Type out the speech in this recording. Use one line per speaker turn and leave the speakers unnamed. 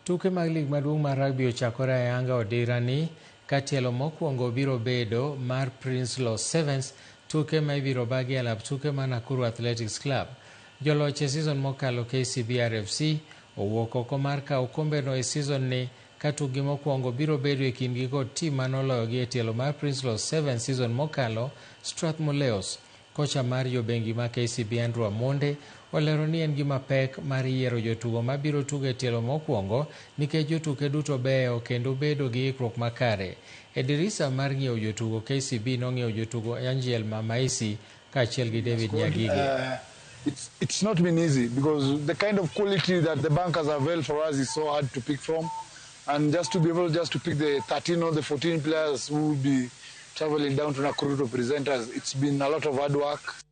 Tuke mag lig maduong' mar rugby ochakore ayanga odira ni ka tielo mokwongo biro bedo mar Prinsloo Sevens, tuke ma ibiro bagi e lap tuke mar Nakuru Athletics Club. Joloch e season mokalo KCB RFC owuok oko mar kawo okombeno e season ni ka tukgi mokwongo biro bedo e kindgi kod tim manoloyogi e tielo mar Prinsloo Sevens season mokalo Strathmore Leos. Kocha mar jobengi ma KCB Andrew Amonde olero ni en gima pek mar yiero jotugo mabiro tugo e tielo mokwongo nikech jotuke duto beyo kendo bedo gi ikruok makare. E dirisa mar ng'iewo jotugo KCB nong'iewo jotugo Angel Mamaisi kaachiel gi David Nyagige.
It's not been easy because the kind of quality that the bankers avail for us is so hard to pick from. And just to be able just to pick the 13 or the 14 players who will be traveling down to Nakuru to present us, it's been a lot of hard work.